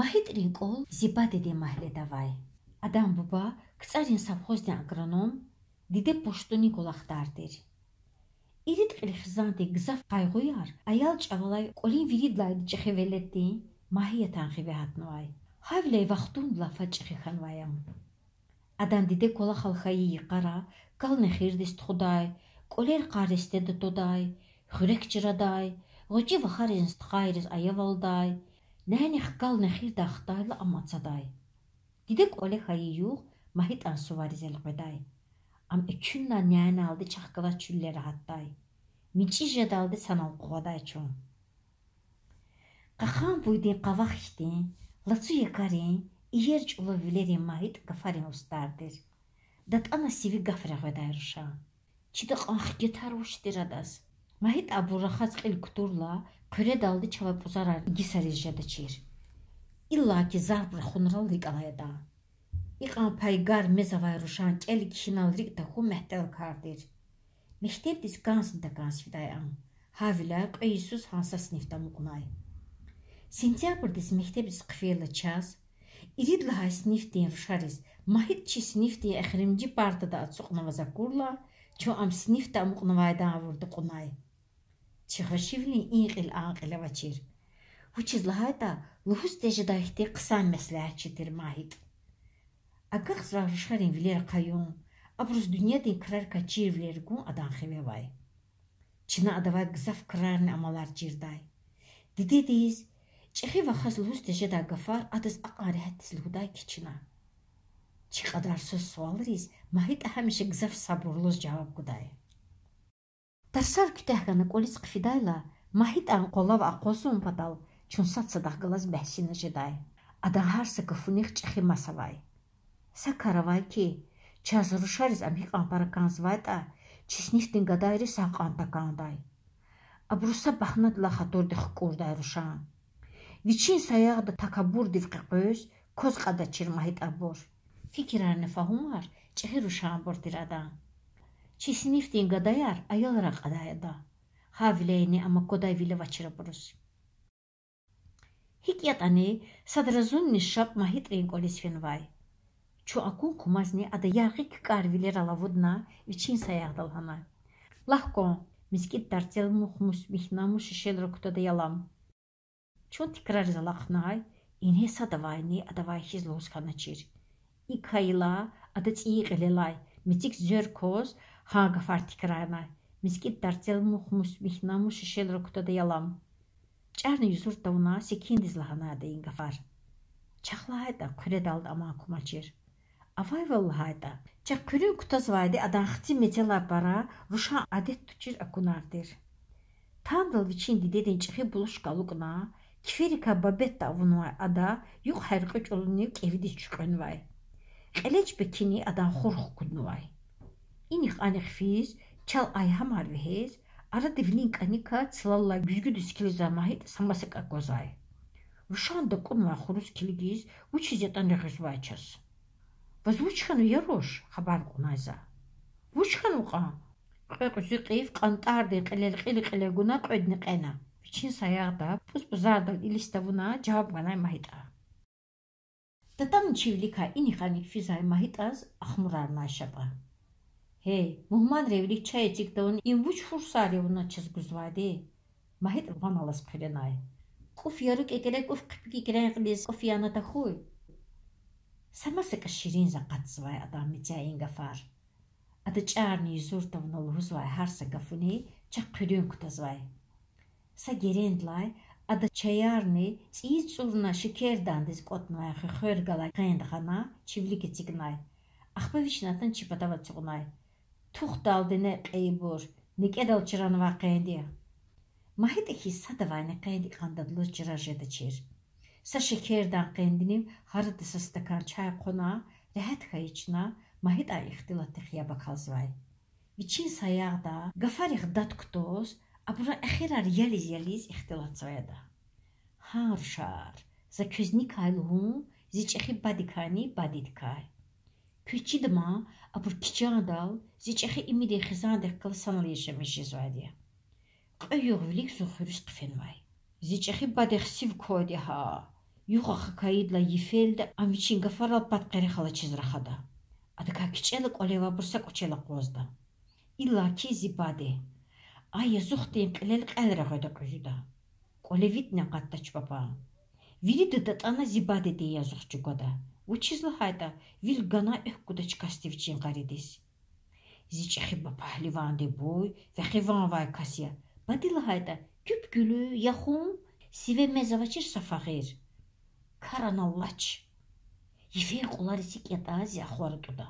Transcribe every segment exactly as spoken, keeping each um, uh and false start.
МагьитӀрин кӀвал зи бадедин магьледа авай. Адан буба КцӀарин совхоздин агроном, диде пуштунин кӀвалахдар тир. Ирид кьилин хизандин гзаф къайгъуяр аял чӀавалай кӀвалин виридалайни чӀехи веледдин Магьиятан хиве гьатнавай. Гьавиляй вахтунда фад чӀехи хьанвай ам. Адан диде кӀвалахал хьайи йикъара кал нехирдиз тухудай, кӀвалер къар-рестеда твадай, хуьрек чрадай, гъвечӀи вахаризни стхайриз аявалдай, нянихъ кал нехирдай хтайла ам ацадай. Диде кӀвале хьайи югъ МагьитӀан сувариз элкъведай. Ам экуьнлай нянидалди чахъ галаз чуьллера гьатдай. МичӀи жедалди санал къугъвадай чун. Кьакьан буйдин къавах хьтин, лацу якӀарин, иер чӀулав вилерин МагьитӀ гафарин устӀар тир. ДатӀана сиви гаф регъведай рушан. Чида кьван хкетар вуч тир адаз. МагьитӀа абур рахаз кьил кутурла, хъуьредалди чавай пӀузарар гисариз жедачир. Иллаки зарб рахунрал рикӀ алай адан. Икьван пайгар мез авай рушан кӀел-кхьинал рикӀ тахьун мягьтел кар тир. Мектебдиз кӀанзни такӀанз фидай ам, гьавиляй кьве йисуз гьа са синифда амукьнай. Сентябрдиз мектебдиз хъфейла чаз, ирид лагьай синифдин рушариз МагьитӀ чи синифдин эхиримжи партада ацукьнаваз акурла, чун ам синифда амукьнавайдан гъавурда кьунай. Чи хвешивилин и кьил а кьил авачир. Вучиз лагьайтӀа лугьуз тежедай хьтин хъсан меслятчи тир МагьитӀ. Агакьзавай рушарин вилер ахъаюн, абуруз дуьньядин крарикай чирвилер гун адан хиве авай. Чна адавай гзаф крарни амалар чирдай. Дидедиз, чӀехи вахаз лугьуз тежедай гафар адаз акьван регьятдиз лугьудай кичӀе хьана. Чи кьадарсуз суалриз МагьитӀа гьамиша гзаф сабурлуз жаваб гудай. Тарсар куьтягь хьана кӀвализ хъфидайла, МагьитӀан къвалав акъвазун патал чун сад-садахъ галаз бягьсина жедай. Адан гьар са гафунихъ чӀехи маса авай. Са кар авай хьи, чаз рушариз ам гьикьван пара кӀанзавайтӀа, чи синифдин гадайри сагъ кьван такӀандай. Абуру са багьнадилай хатурдик хкӀурдай рушан. Вичин саягъда такабурдив къекъвез, кваз кьадачир МагьитӀа абур. Фикирарни фагьумар чӀехи рушанбур тир адан. Чи синифдин гадаяр аялрай кьадай ада. Гьавиляйни ам аквадай вил авачир абуруз. ГьикӀ ятӀани, садра зунни шап МагьитӀрин кӀвализ фенвай. Чун акун кумазни ада яргъи ккӀар вилерал авудна вичин саягъда лагьанай: Лагь кван, мискӀиндин тарцел мух-мус михьна, мух шешелра кутада ялам. Чун тикрариз алахънай, ингье садавайни адавай хьиз лугьуз хьаначир. ИкӀ хьайила, ада цӀийи кьилелай, мецик зверь кваз, гьа гафар тикрарнай: мискӀиндин тарцел мух-мус михьна, мух шешелра кутада ялам. ЧӀарни юзур тавуна секиндиз лагьанай ада и гафар. Чахъ лагьайтӀа, хъуьредалди аман кумачир. Авайвал лагьайтӀа, чахъ хъуьруьн кутазвайди адан хци мецелай пара рушан адет тушир акунар тир. Тандал вичин дидедин чӀехи булушка алукӀна, киферикай бабетда авунвай ада юкь гьяркьуь чӀулунив кӀевидиз чуькьуьнвай. КьелечӀ пекини адан хур хкуднавай. Инихъ-анихъ физ, чал айгьамар вегьез, арада вилин кӀаникай цлаллай гуьзгуьдиз килигзавай МагьитӀ са масакӀа аквазвай. Рушан дакӀунвай хуруз килигиз, вучиз ятӀани регъуьзвай чаз. Ваз вуч хьанва, я руш? Хабар кьунай за. Вуч хьанва кьван? Кьве кьуьзуь кьиф кьантӀардин кьилел кьиле-кьиле гуна кьведни кьена,— вичин саягъда пӀуз-пӀузардал илис тавуна жаваб ганай МагьитӀа. ДатӀана чи виликай инихъ-анихъ физвай МагьитӀаз ахмурарнай шапӀа. Гьей, мугьманрин вилик чай эциг тавуна, им вуч фурсар я вуна чаз гузвайди? МагьитӀ ван алаз хъуьренай. КӀуф яру кӀекӀре, кӀуф хъипи кӀекӀрен кьилиз кӀуф яна тахьуй? Са масакӀа ширинзавай акъатзавай адан мецяй и гафар. Ада чӀарни юзур тавуна лугьузвай гьар са гафуни чахъ хъуьруьн кутазвай. Са герендилай ада чаярни цӀийиз цӀурна шекердандиз кӀватӀнавай хуьхвер галай къенд гъана, чи вилик эцигнай. Ахпа вични атана чи патав ацукьнай. Тухдалди некье ибур, некӀедал чранвай къенд я. МагьитӀа хьиз садавайни къенд икьван дадлуз чраз жедачир. Са шекердан къендинив гьарада са стакан чай хъвана, регьят хьайи чна МагьитӀан ихтилатдихъ яб акалзавай. Вичин саягъда гафарихъ дад кутаз, абурун эхирар ялиз-ялиз ихтилатзавай ада. Гьа, рушар, за квез никай лугьун, зи чӀехи бадикайни бадедикай. Квез чида ман, абур кичӀандал зи чӀехи имидин хизандихъ галаз санал яшамиш жезвайди я. Кьве югъ вилик зун хуьруьз хъфенвай. Зи чӀехи бадехъ сив квайди я гьа. Югъ ахъа кайидалай йифелди ам вичин гафарал пад къерех алачиз рахада. Адакай кичӀела кӀвале авайбур са кӀвачел акъвазда. Иллаки зи баде. А язухдин кьилел кьел регъведа кьуьзуьда. КӀвале витни акъатдач папан. Вирида датӀана зи бадедин язух чӀугвада. Вучиз лагьайтӀа вил гана экв гудач касди вичин къаридиз. Зи чӀехи ба пагьливанди буй, векъи ван авай кас я. Баде лагьайтӀа, куьп гуьлуь, яхун, сиве мез авачир са фагъир. Кар аналлач. Йифен кьулариз гьикӀ ятӀа зи ахвар атӀуда.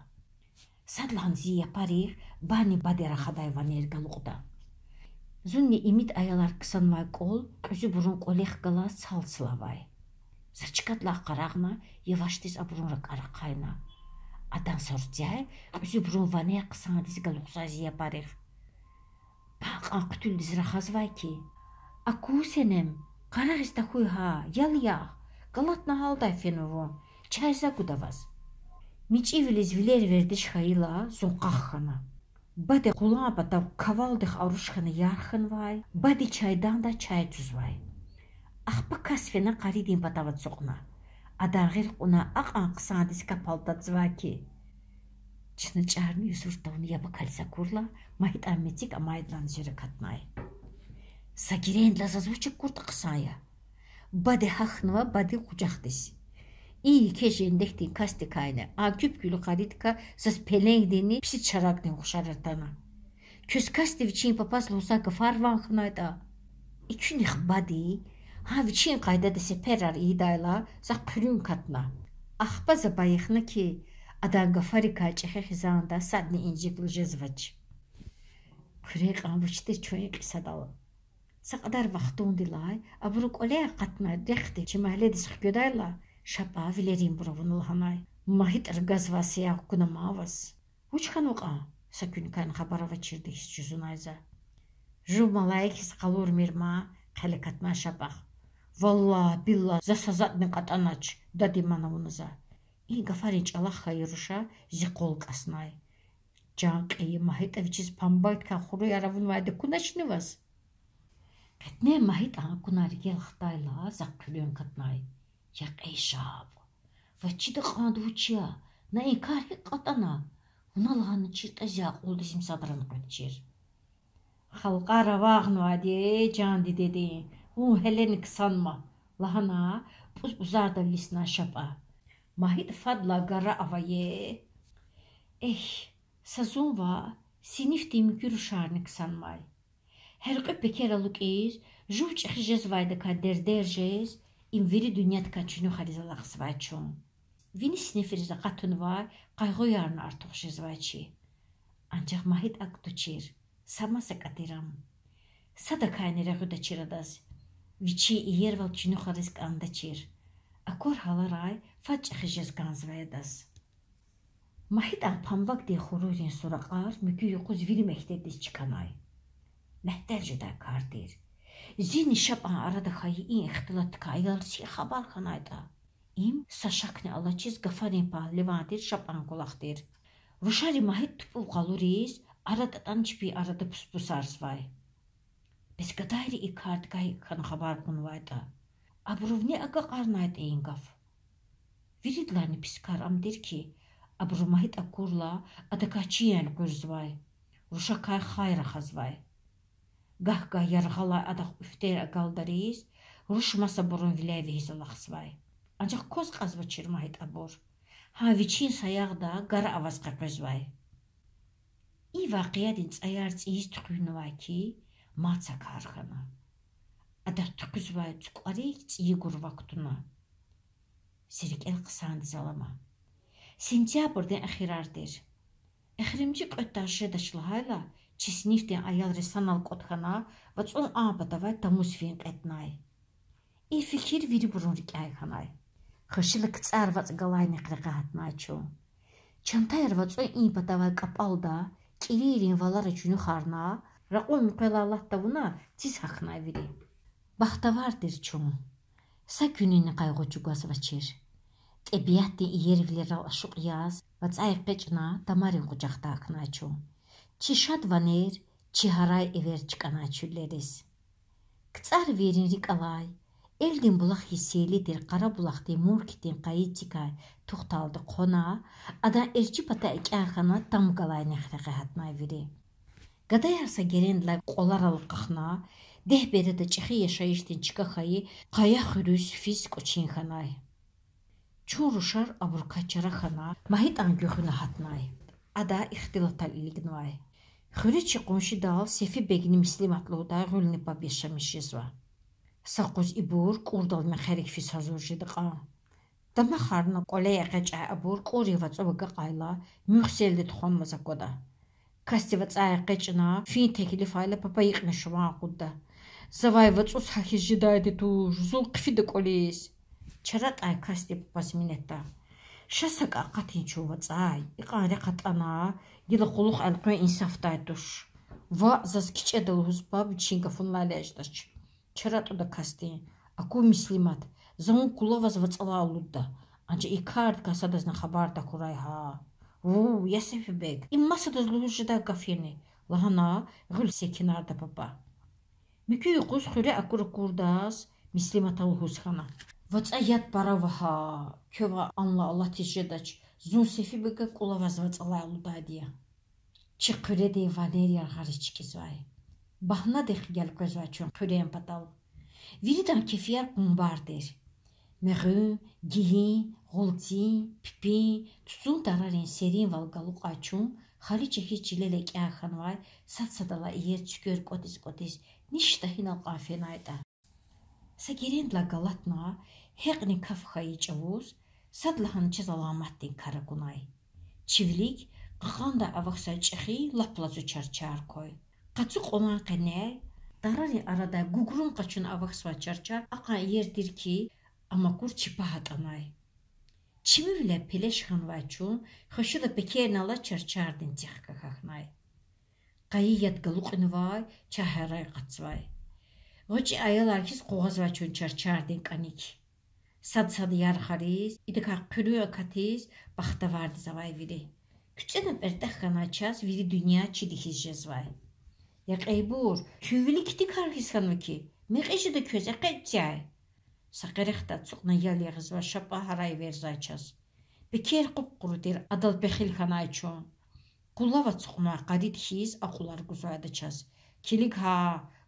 Садлагьана зи япарихъ бани баде рахадай ванер галукьда. Зунни имид аялар ксанвай кӀвал кьуьзуьбурун кӀвалихъ галаз цал-цлавай. Са чкадилай къарагъна, явашдиз абурун ракӀар ахъайна. Адан са рцяй кьуьзуьбурун ванер хъсандиз галукьзавай зи япарихъ. Пакьан хъуьтуьлдиз рахазвай ки, аку, сенем, къарагъиз тахьуй гьа, ял ягъ, галатна гьалдай фенва вун, чай за гуда ваз. МичӀивилиз вилер вердиш хьайила, зун къах хьана. Баде къулан патав кавалдихъ аруш хьана ярх хьанвай, баде чайдандай чай цузвай. Ахпа кас фена къаридин патав ацукьна. Адан гъил кьуна акьван хъсандиз кап алтадзавай ки, чна чӀарни юзур тавуна яб акализ акурла, МагьитӀан мецик амайдалайни зуьр акатнай. Са герендилай заз вуч акуртӀа хъсан я? Баде гьахьнава бадедин къужахдиз. И еке жендекдин касдикайни а куьп гуьлуь къаридикай заз пеленгдинни писи чаракьдин ухшар атана. Квез касди вичин папаз лугьузвай гафар ван хьанайтӀа? Экуьнихъ баде, гьа вичин къайдада сеперар ийидайла, за хъуьруьн катна. Ахпа за байихна ки, адан гафарикай чӀехи хизанда садни инжиклу жезвач. Хъуьруьн кьван вуч тир чун и кьисадал? Са кьадар вахтундилай абуру кӀвале акъатнавай рехъди чи магьледиз хкведайла, Шапа вилеринбур авуна лагьанай: МагьитӀ ргазвай саягъ акуна ман ваз. Вуч хьанва кьван? Са куьникайни хабар авачирди гьич жузунай за. Жув малаик хьиз къалурмир ман, хъел акатнай Шапахъ. Валлагь-биллагь, за са затӀни кьатӀанач, дади ман авуна за. И гафарин чӀалахъ хьайи руша зи къвал кӀаснай. Чан кьейи, МагьитӀа вичиз памбагдикай хуруяр авунвайди акуначни ваз? КьетӀен МагьитӀан акунар рикӀел хтайла, за хъуьруьн катнай. Я кьей Шапа, ваз чида кьван вуч я, на и кар гьикӀ кьатӀана? Вуна лагьаначиртӀа зи акьулдиз им садрани къведачир. Халкьар авагънавайди я, чан дидедин, вун гьелени ксанма,— лагьана, пӀуз-пӀузардал илиснай Шапа. МагьитӀ фадлай гара авае. Эхь, са зун ваъ, синифдин муькуь рушарни ксанмай. Гьяркьуь пекер алукӀиз, жув чӀехи жезвайдакай дердер жез, им вири дуьньядикай чуьнуьхариз алахъзавай чун. Вини синифриз акъатунвай къайгъуярни артух жезвай чи. Анжах МагьитӀ акӀ тушир, са маса кӀатӀир ам. Садакайни регъуьдачир адаз. Вичин иервал чуьнуьхариз кӀандачир. Аквар гьаларай фад чӀехи жез кӀанзавай адаз. МагьитӀан памбагдин хурурин суракьар муькуь юкъуз вири мектебдиз чкӀанай. Мягьтел жедай кар тир. Зинни Шапан арада хьайи и ихтилатдикай аялриз гьикӀ хабар хьанайтӀа? Им са шакни алачиз гафарин пагьливан тир Шапан кӀвалах тир. Рушари МагьитӀ тупӀув къалуриз, ара тӀатӀана чпин арада пус-пусарзавай. Бес гадайри и кардикай гьикӀ хьана хабар кьунвайтӀа? Абурувни агакьарнайтӀа и гаф? Виридалайни пис кар ам тир хьи, абуру МагьитӀ акурла, адакай чин элкъуьрзавай, рушакай хай рахазвай. Гагь-гагь яргъалай адахъ уьфтер агалдариз, руш масабурун виляй вегьиз алахъзавай. Анжах кваз кьазвачир МагьитӀа абур. Гьа вичин саягъда гара аваз къекъвезвай. И вакъиадин цӀаяр цӀийиз туькьуьннавай хьи, мад са кар хьана. Адак туькьуьзвай цукӀварик цӀийи гурвак туна. Зи рикӀел хъсандиз алама. Сентябрдин эхирар тир. Эхиримжи кьве тар жедач лагьайла, чи синифдин аялри санал кӀватӀ хьана, вацӀун а патавай тамуз фин кьетӀнай. И фикир вирибурун рикӀяй хьанай. Хушила КцӀар вацӀ галайнихъ рекье гьатнай чун. Чантаяр вацӀун и патавай кӀапӀалда, кӀирийрин валара чуьнуьхарна, ракьун муькъвелай алат тавуна, циз гьахьнай вири. Бахтавар тир чун. Са куьнини къайгъу чӀугвазвачир. ТӀебиатдин иервилерал ашукь яз, вацӀай экъечӀна, тамарин къужахда гьахьнай чун. Чи шад ванер, чи гьарай эвер чкӀанай чуьллериз. КцӀарвийрин рикӀ алай, Элдин булах хьиз сейли тир Къарабулахдин мурк хьтин къайи цикай тухдалди хъвана, адан эрчӀи пата экӀя хьана, там галайнихъ рекье гьатнай вири. Гадаяр са герендилай кьваларал акьахна, дегь береда чӀехи яшайишдин чка хьайи къая хуьруьз физ кӀвачин хьанай. Чун рушар абурукай чара хьана, МагьитӀан гуьгъуьна гьатнай. Ада ихтилатал илигнавай. Хуьре чи къуншидал Сефибегни Мислимат лугьудай гъуьлни паб яшамиш жезва. Са къуз ибур кӀурдал мехъерик физ гьазур жеда кьван. Дамахарна кӀвале экъечӀай абур кӀурин вацӀув агакьайла, муьгъ селди тухванваз аквада. Касди вацӀай экъечӀна, фин теклифайла, папа икьни шуван акъудда. Завай вацӀуз гьа хьиз жедайди туш, зун хъфида кӀвализ. ЧаратӀай касди папаз минетда. Ша сакӀ акъатин чун вацӀай, икьван рехъ атӀана, гила кьулухъ элкъвен инсафдай туш. Ваъ, заз кичӀеда лугьуз паб вичин гафуналай элячӀдач. ЧаратӀуда касдин, аку, Мислимат, за вун кулаваз вацӀалай алудда. Анжах и кардикай садазни хабар тахьурай гьа. Вув, я Сефибег, им масадаз лугьуз жедай гаф яни? Лагьана, гъуьл секинарда папа. Муькуь юкъуз хуьре акур-акурдаз Мислимата лугьуз хьана: ВацӀа яд пара ава гьа, квевай анлай алатиз жедач, зун Сефибега кулаваз вацӀалай алудайди я. Чи хъуьредин ванер яргъариз чкӀизвай. Багьнадихъ гелкъвезвай чун хъуьрен патал. Виридан кефияр къунбар тир. Мегъуьн, гийин, гъулцин, пипин, цуцун тарарин серинвал галукьай чун хали чехиз чилел экӀя хьанвай, сад-садалай иер цуьквер кӀватӀиз-кӀватӀиз, ништа гьинал кьван фенайтӀа. Са герендилай галатна, гьекьни каф хьайи чӀавуз, садлагьана чаз аламатдин кар акунай. Чи вилик кьакьандай авахьзавай чӀехи лап лацу чарчар квай. Къацу кьвалан къеняй, тарарин арадай гугрум къачуна авахьзавай чарчар акьван иер тир хьи, ам акур чи пагь атӀанай. Чимивиляй пелеш хьанвай чун хвешила пекерни алаз чарчардин цихъ хьахьнай. Къайи яд галукьнавай, чай гьарай акъатзавай. ГъвечӀи аялар хьиз къугъвазвай чун чарчардин кӀаник. Сад-сад ярхариз, идакай хъуьруьн акатиз, бахтавардиз авай вири. КуьцӀена пӀертӀех хьанай чаз вири дуьнья чиди хьиз жезвай. Я кьейбур, куьн вилик хьтин кар хьиз хьанва хьи, мекьи жеда квез, экъечӀ цяй. Са къерехда ацукьна ял ягъизвай Шапа гьарай эверзавай чаз. Пекер къуп-къуру тир, адал пехил хьанай чун. Къулав ацукьнавай къарид хьиз акьулар гузвайди я чаз. Килиг гьа,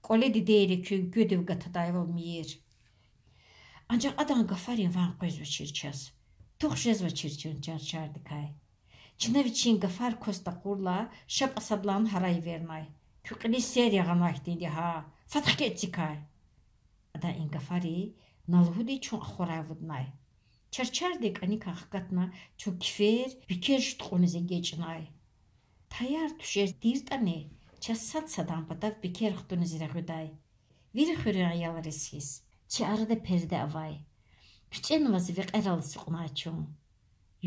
кӀвале дидейри куьн гведив гатадайвал мийир. Анжах адан гафарин ван къвезвачир чаз. Тух жезвачир чун чарчардикай. Чна вичин гафар кваз такьурла, Шапа садлан гьарай эвернай. Куь кьилиз сер ягъанвай хьтинди я гьа. Фад хкечӀ цикай. Адан и гафари на лугьуди чун ахварай авуднай. Чарчардин кӀаникай хкатна, чун кифер, пекер шуткьуниз эгечӀнай. Таяр-тушир тиртӀани, чаз сад-садан патав пекер хтуниз регъуьдай. Вири хуьруьн аялриз хьиз, чи арада перде авай. КуьцӀенваз векьерал ацукьнай чун.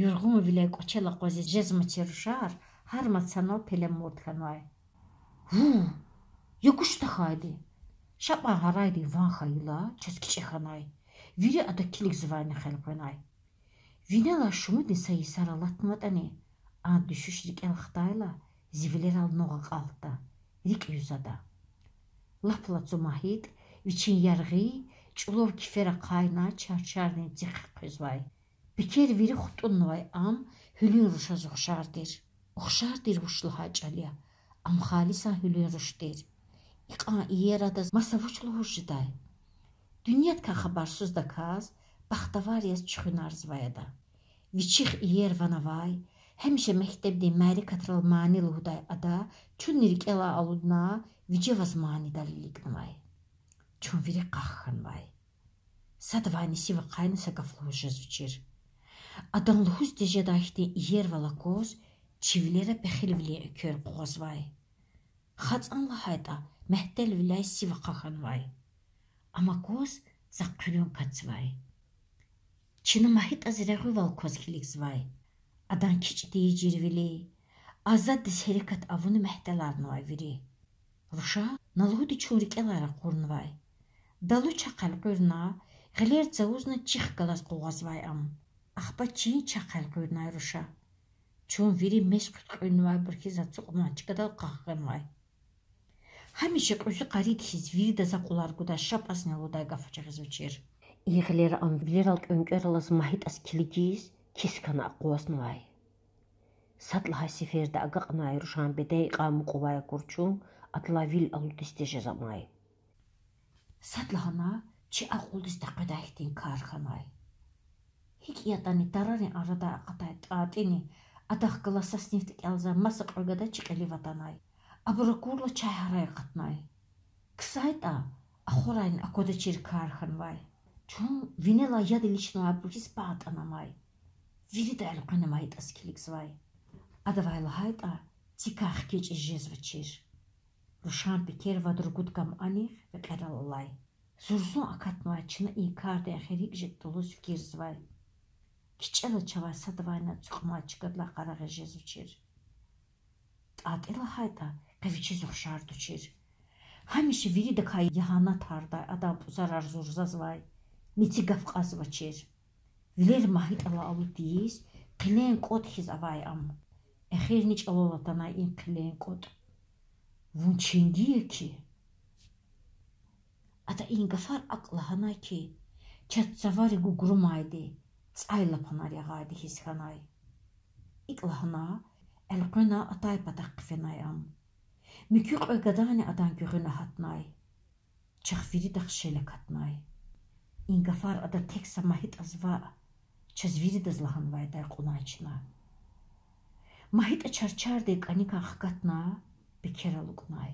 Юргъунвиляй кӀвачел акъвазиз жезмачир рушар гьар мад санал пеле мурд хьанвай. Вув! Я куш тахьайди! Шапан гьарайдин ван хьайила, чаз кичӀе хьанай. Вири адак килигзавайни хъел къвенай. Винелай шумудни са йисар алатнаватӀани, ам дуьшуьш рикӀел хтайла, зи вилерал нугъ акьалтда, рикӀ юзада. Лап лацу МагьитӀ вичин яргъи, чӀулав кифер ахъайна чарчардин цихъ хъуьзвай. Пекер вири хтӀуннавай ам гьуьлуьн рушаз ухшар тир. Ухшар тир вуч лагьай чӀал я, ам халисан гьуьлуьн руш тир. Икьван иер адаз маса вуч лугьуз жедай? Дуьньядикай хабарсуздаказ, бахтавар яз чуьхуьнарзавай ада. Вичихъ иер ван авай, гьамиша мектебдин мярекатрал мани лугьудай ада чунни рикӀелай алудна, вижеваз манидал илигнавай. Чун вири къах хьанвай. Садавайни сив ахъайна са гаф лугьуз жезвачир. Адан лугьуз тежедай хьтин иервал акваз, чи вилера пехилвилин эквер къугъвазвай. ХацӀан лагьайтӀа, мягьтелвиляй сив ахъа хьанвай. Ам акваз, захъ хъуьруьн катзавай. Чна МагьитӀаз регъуьвал кваз килигзавай. Адан кичӀ тийижирвиляй, азаддиз гьерекат авуна мягьтеларнавай вири. Руша на лугьуди чун рикӀелай ракъурнавай. Далу чахъ элкъуьрна, гъилер цавузна чих галаз къугъвазвай ам. Ахпа чин чахъ элкъуьрнай руша. Чун вири мез хъуьткьуьннавайбур хьиз ацукьнавай чкадал къах хьанвай. Гьамиша кьуьзуь къарид хьиз виридаз акьулар гудай Шапазни лугьудай гаф жагъизвачир. И гъилера ам вилерал кӀвенкӀвер алаз МагьитӀаз килигиз, кис хьана акъвазнавай. Сад лагьай сеферда агакьнавай рушан беден икьван мукьувай акур чун адалай вил алудиз тежез амай. Садлагьана чи акьулдиз текъведай хьтин кар хьанай. ГьикӀ ятӀани тарарин арадай акъатай ТӀатӀини адахъ галаз са синифда кӀелзавай маса кьве гада чи кьилив атанай. Абур акурла чай гьарай акъатнай. КсайтӀа, ахварайни аквадачир кар хьанвай. Чун винелай яд иличнавайбур хьиз пагь атӀана амай. Вирида элкъвена МагьитӀаз килигзавай. Адавай лагьайтӀа, цикай хкечӀиз жезвачир. Рушан пекер вад-ругуд кам анихъ векьерал алай. Зурзун акатнавай чна и кардин эхир гьикӀ жедатӀа лугьуз фикирзавай. КичӀела чавай садавайни ацукьнавай чкадилай къарагъиз жезвачир. ТӀатӀи лагьайтӀа, къе вичиз ухшар тушир. Гьамиша виридакай ягьанатардай адан пӀузарар зурзазвай, меци гаф кьазвачир. Вилер МагьитӀалай алуд тийиз, хъилен кӀватӀ хьиз авай ам. Эхирни чӀалал атанай и хъилен кӀватӀ. Вун ченги я хьи? Ада и гафар акӀ лагьанай хьи, чаз цавари гугрумайди, цӀайлапанар ягъайди хьиз хьанай. ИкӀ лагьана, элкъвена атай патахъ хъфенай ам. Муькуь кьве гадани адан гуьгъуьна гьатнай. Чахъ виридахъ шел акатнай. И гафар ада тек са МагьитӀаз ваъ, чаз виридаз лагьанвайди кьунай чна. МагьитӀа чарчардин кӀаникай хкатна, пекер алукӀнай.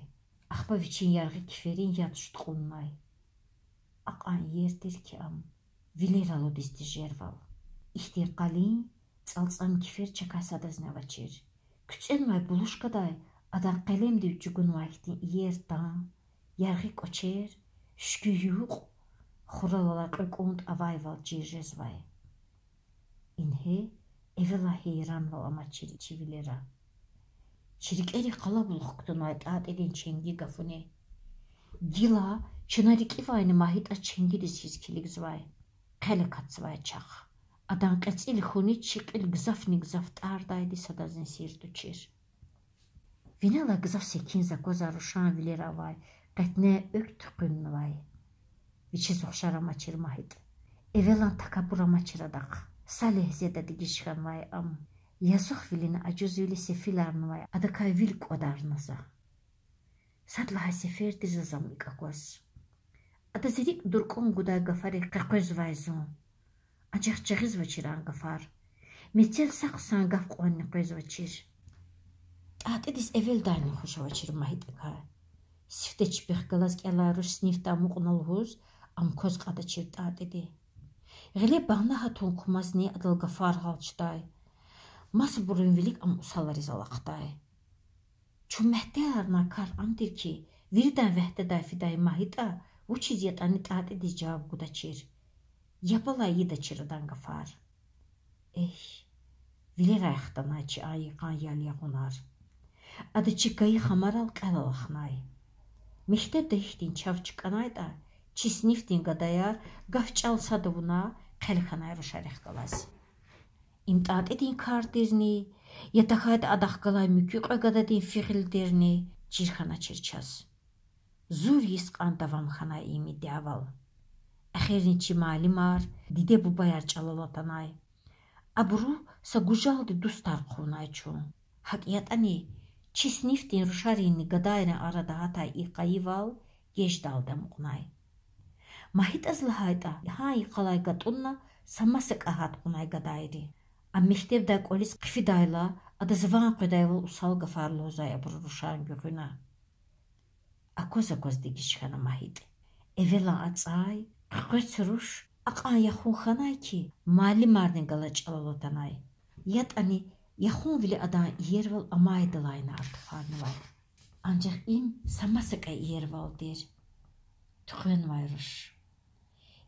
Ахпа вичин яргъи киферин яд шуткьуннай. Акьван иер тир хьи ам, вилер алудиз тежервал. Ихьтин къалин, цӀалцӀам кифер чакай садазни авачир. КуьцӀенвай булушкадай адан къелемдив чӀугунвай хьтин иер тан, яргъи кӀвачер, шуькӀуь юкь, хурал алай кьве кӀунтӀ авайвал чир жезвай. Ингье эвелай гьейранвал амачир чи вилера. Чи рикӀерик къалабулух кутунвай ТӀатӀидин ченги гафуни. Гила чна рикӀивайни МагьитӀа ченгидиз хьиз килигзавай. Хъел акатзавай чахъ. Адан кьецӀил хьуниз чи кьил гзафни-гзаф тӀардайди садазни сир тушир. Винелай гзаф секинзавай аквазвай рушан вилера авай къетне экв туькьуьннавай. Вичиз ухшар амачир МагьитӀ. Эвелан такабур амачир адахъ. Са легьзеда дегиш хьанвай ам. Язух вилин ажузвили сефиларнавай адакай вил кӀвадарна за. Сад лагьай сеферди заз ам икӀ акваз. Адаз рикӀ дуркӀун гудай гафарихъ къекъвезвай зун. Анжах жагъизвачир а гафар. Мецел са хъсан гаф кьванни къвезвачир. ТӀатӀидиз эвелдайни хуш авачир МагьитӀакай. Сифте чпихъ галаз кӀелай руш синифдай амукьна лугьуз, ам кваз кьадачир ТӀатӀиди. Гъиле багьна гьатун кумазни адал гафар гьалчдай. Масабурун вилик ам усалриз алахъдай. Чун мягьтеларнавай кар ам тир хьи, виридан вегьдедай фидай МагьитӀа вучиз ятӀани ТӀатӀидиз жаваб гудачир. Яб алай ийидачир адан гафар. Эхь, вилерай хтанай чи а йикъан ял-ягъунар. Ада чи кайи хамарал кьел алахнай. Мектебда гьихьтин чав чкӀанайтӀа, чи синифдин гадаяр гаф-чӀал сад авуна хъел хьанай рушарихъ галаз. Им ТӀатӀидин кар тирни, я тахьайтӀа адахъ галай муькуь кьве гададин фигьил тирни чир хьаначир чаз. Зур йис кьван давам хьанай им идеавал. Эхирни чи муаллимар, диде-бубаяр чӀалал атанай. Абуру са гужалди дустар хъувунай чун. ГьакӀ ятӀани, чи синифдин рушаринни гадайрин арада гьатай и къайивал геждалди амукьнай. МагьитӀаз лагьайтӀа, гьа йикъалай гатӀунна са масакӀа гьат кьунай гадайри. Ам мектебдай кӀвализ хъфидайла, адаз ван къведайвал усал гафар лугьузвай абуру рушан гуьгъуьна. Акваз-акваз дегиш хьана МагьитӀ. Эвелан ацӀай, хъуькъвец руш акьван яхун хьанай хьи, муаллимарни галаз чӀалал атанай. ЯтӀани яхунвили адан иервал амайдалайни артухарнавай. Анжах им са масакӀа иервал тир. Туькьвенвай руш.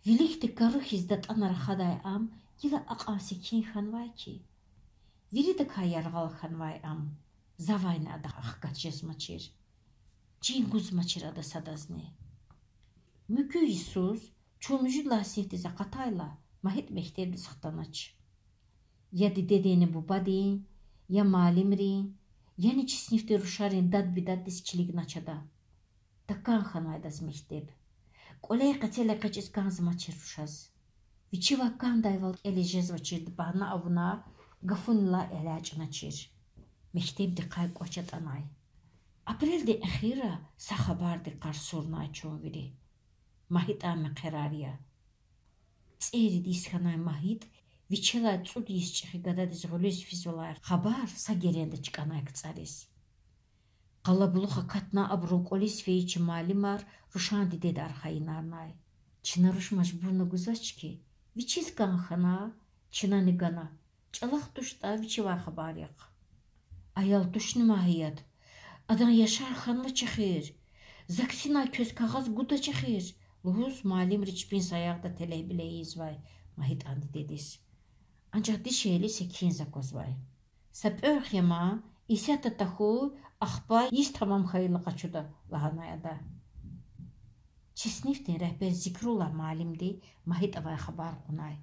Виликди кару хьиз датӀана рахадай ам гила акьван секин хьанвай хьи, виридакай яргъал хьанвай ам, завайни адахъ ахкат жезмачир. Чин гузмачир ада садазни. Муькуь йисуз, чун муьжуьд лагьай синифдиз акъатайла, МагьитӀ мектебдиз хтанач. Я дидединни бубадин, я муаллимрин, яни чи синифдин рушарин дад-бедеддиз килигнач ада. ТакӀан хьанвай адаз мектеб. КӀваляй къецел экъечӀиз кӀанзамачир рушаз. Вичивай кӀандайвал кӀелиз жезвачирди багьна авуна, гафунилай элячӀначир. Мектебдихъай кӀвач атӀанай. Апрелдин эхирра са хабардик къарсурнай чун вири. МагьитӀан мехъерар я. ЦӀерид йис хьанай МагьитӀ вичелай цӀуд йис чӀехи гададиз гъуьлуьз физвалай хабар са геренда чкӀанай КцӀариз. Къалабулух акатна абурун кӀвализ фейи чи муаллимар рушан дидеда архайинарнай. Чна руш мажбурна гузвач хьи, вичиз кӀан хьана, чнани гана, чӀалахъ туштӀа вичивай хабар яхъ. Аял тушни Магьият, адан яшар хьанва чехир, заксинай квез кагъаз гуда чехир,— лугьуз, муаллимри чпин саягъда телегьбиле ийизвай МагьитӀан дидедиз. Анжах дишегьли секинзаквазвай. Са пӀуьрхъ я ман, исятда тахьуй, ахпа йис тамам хьайила къачуда,— лагьанай ада. Чи синифдин регьбер Зикруллагь муаллимди МагьитӀавай хабар кьунай: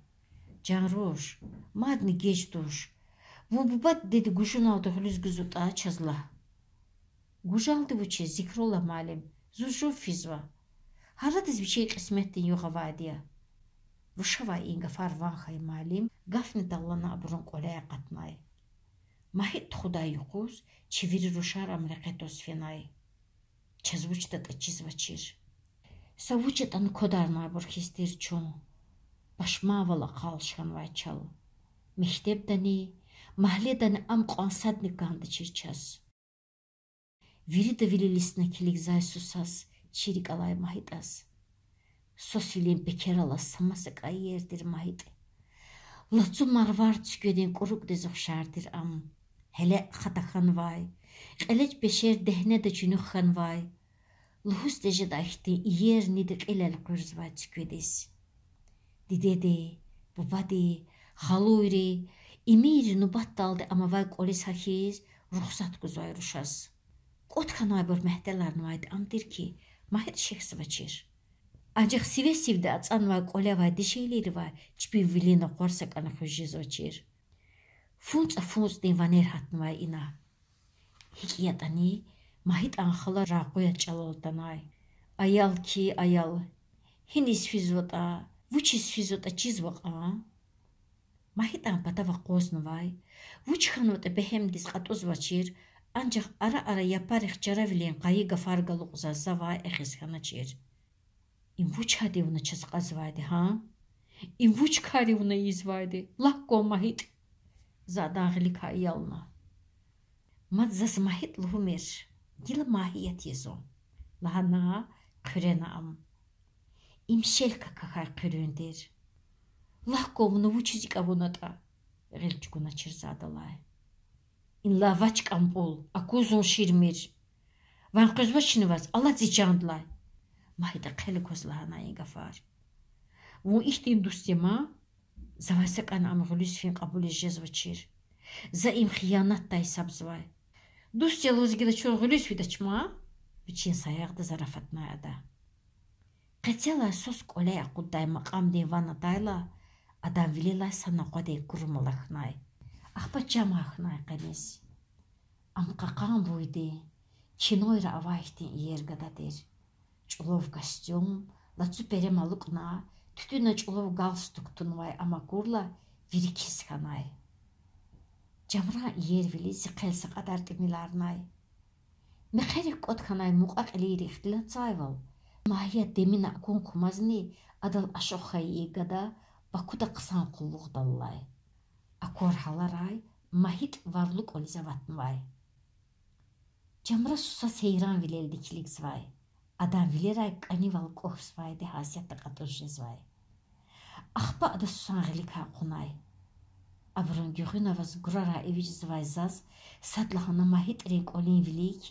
Жан руш, мадни геж туш. Вун буба-дидеди гужуналди гъуьлуьз гузватӀа, чаз лагь. Гужалди вучиз, Зикруллагь муаллим, зун жув физва. Гьарадиз вичин кьисметдин югъ авайди я. Рушавай и гафар ван хьайи муаллим гафни талгьана абурун кӀваляй акъатнай. МагьитӀ тухудай юкъуз чи вири рушар ам рекье тваз фенай. Чаз вучдатӀа чизвачир. Са вуч ятӀани квадарнайбур хьиз тир чун. Пашманвал акъалш хьанвай чал. Мектебдани, магьледани ам кьван садни кӀандачир чаз. Вирида вил илисна килигзавай сусаз, чи рикӀ алай МагьитӀаз. Сусвилин пекер алаз са масакӀа иер тир МагьитӀ. Лацу марвар цуькведин кӀурукӀдиз ухшар тир ам. Гьеле хатахьанвай, кьелечӀ пешер дегьнеда чуьнуьх хьанвай, лугьуз тежедай хьтин иер ниди кьил элкъуьрзавай цуькведиз. Дидеди, бубади, халуйри, имийри нубатдалди ам авай кӀвализ гьахьиз, рухсат гузвай рушаз. КӀватӀ хьанвайбур мягьтеларнавайди ам тир хьи, МагьитӀ шехьзавачир. Анжах сиве-сивди ацӀанвай кӀвале авай дишегьлийривай чпин вилин накъвар сакӀани хуьз жезвачир. ФунцӀа-фунцӀдин ванер гьатнавай ина. ГьикӀ ятӀани, МагьитӀан хала рагъуяз чӀалал атанай: Аял хьи, аял, гьиниз физватӀа, вучиз физватӀа чизва кьван. МагьитӀан патав акъвазнавай, вуч хьанватӀа бегьемдиз кьатӀузвачир, анжах ара-ара япарихъ чаравилин къайи гафар галукьзавай эхиз хьаначир. Им вуч гьад я вуна чаз кьазвайди, гьа? Им вуч кар я вуна ийизвайди? Лагь кван, МагьитӀ! За адан гъиликай аялна. Мад заз МагьитӀ лугьумир, гила Магьият я зун,— лагьана хъуьрена ам. Им шел какахьай хъуьруьн тир. Лагь кван, вуна вучиз икӀ авунатӀа,— гъил чӀугуначир за адалай. Инлай вач кӀампӀул, аку зун ширмир. Ван къвезвачни ваз, алад зи чандилай! МагьитӀа хъел гваз лагьанай и гафар. Вун ихьтин дуст я ман? Завай сакӀани ам гъуьлуьз фин кьабулиз жезвачир. За им хиянатдай гьисабзавай. Дуст я лугьуз гила чун гъуьлуьз фидач ман,— вичин саягъда зарафатнай ада. Къецелай сус кӀваляй акъуддай макьамдин ван атайла, адан вилелай са накъвадин курум алахьнай. Ахпа чам гьахьнай къениз. Ам кьакьан буйдин, чинойра авай хьтин иер гада тир. ЧӀулав костюм, лацу перем алукӀна, туьтуьна чӀулав галстук тунвай ам акурла, вири кис хьанай. Жамран иервили зи хъел са кьадар тӀимиларнай. Мехъерик кӀватӀ хьанай мукьва-кьилийри ихтилатзавайвал, Магьият демина акун кумазни адал ашукь хьайи и гада Бакуда хъсан къуллугъдал алай. Аквар гьаларай МагьитӀ Варлу кӀвализ аватнавай. Жамра сусаз гьейранвилелди килигзавай. Адан вилерай кӀанивал кӀухьзавайди гьасятда кьатӀуз жезвай. Ахпа ада сусан гъиликай кьунай. Абурун гуьгъуьнаваз гурарай эвичӀзавай заз садлагьана МагьитӀрин кӀвалин вилик,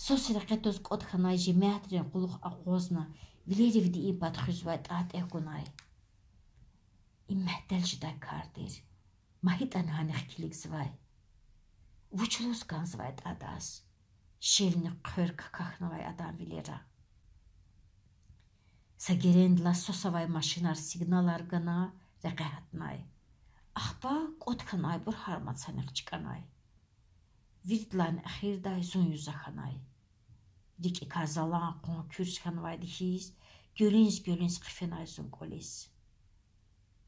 сус рекье тваз кӀватӀ хьанай жемятрин кьулухъ акъвазна, вилеривди и пад хуьзвай тӀатӀ экв гунай. Им мягьтел жедай кар тир. МагьитӀани гьанихъ килигзавай. Вуч лугьуз кӀанзавай тӀа адаз? Шелни хъвер какахьнавай адан вилера. Са герендилай сус авай машинар сигналар гана, рекье гьатнай. Ахпа кӀватӀ хьанайбур гьар мад санихъ чкӀанай. Виридалайни эхирдай зун юза хьанай. РикӀикай залан къван куьрс хьанвайди хьиз, гуьлуьнз-гуьлуьнз хъфенай зун кӀвализ.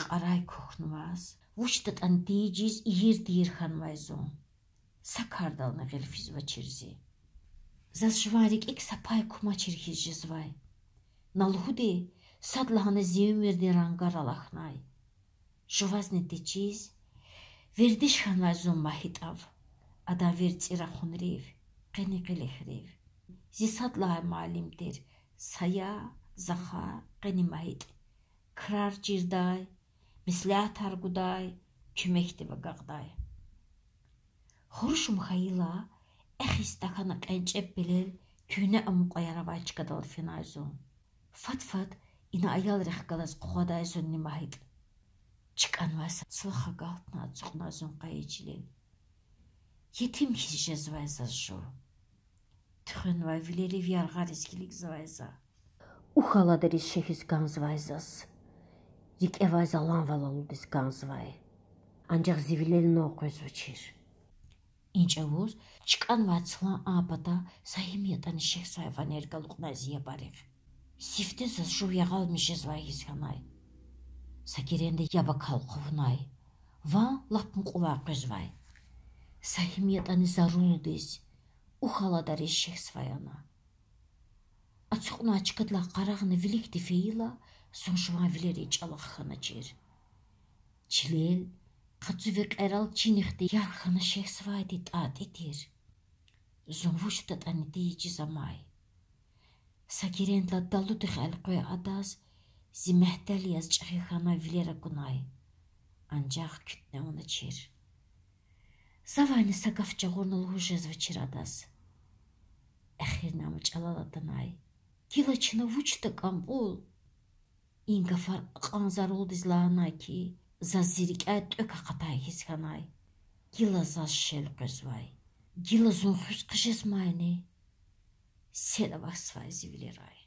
Кьарай кухнаваз, вучдатӀани тийижиз ийир-тийир хьанвай зун. Са кардални гъил физвачир зи. Заз жуван рикӀик са пай кумачир хьиз жезвай. На лугьуди, садлагьана зи уьмуьрдин рангар алахьнай. Жувазни течиз, вердиш хьанвай зун МагьитӀав. Адан верцӀи рахунрив, къени къилихрив. Зи сад лагьай муаллим тир Сая, Захар, къени МагьитӀ. Крар чирдай, меслятар гудай, куьмекдив агакьдай. Хурушум хьайила, эхиз тахьана кьенчӀеб пелел куьгьне амукьаяр авай чкадал фенай зун. Фад-фад ина аялрихъ галаз къугъвадай зунни МагьитӀ. ЧкӀанвай са цлах агалтна ацукьнай зун къайи чилел. Етим хьиз жезвай заз жув. Туьхвенвай вилерив яргъариз килигзавай за. Ухь аладариз шехьиз кӀанзавай заз. РикӀевай заланвал алудиз кӀанзавай. Анжах зи вилел нув къвезвачир. И чӀавуз чкӀанвай цлан а пата са гьим ятӀани шехьзавай ванер галукьнай зи ябарихъ. Сифте заз жув ягъалмиш жезвай хьиз хьанай. Са геренда яб акал хъувунай. Ван лап мукьувай къвезвай. Са гьим ятӀани зарулдиз, ухь аладариз шехьзавай ана. Ацукьнавай чкадилай къарагъна виликди фейила, зун жуван вилерин чӀалахъ хьаначир. Чилел, къацу векьерал чинихъди ярх хьана шехьзавайди ТӀатӀи тир. Зун вучдатӀани тийижиз амай. Са герендилай далудихъ элкъвей адаз зи мягьтел яз чӀехи хьанвай вилер акунай. Анжах куьтне авуначир. Завайни са гаф жагъурна лугьуз жезвачир адаз. Эхирни ам чӀалал атанай. Гила чна вуч такӀан, кьул? И гафар акьван зарулдиз лагьанай хьи, заз зи рикӀяй тӀвек акъатай хьиз хьанай. Гила заз шел къвезвай. Гила зун хуьз хъжезмайни? Сел авахьзавай зи вилерай.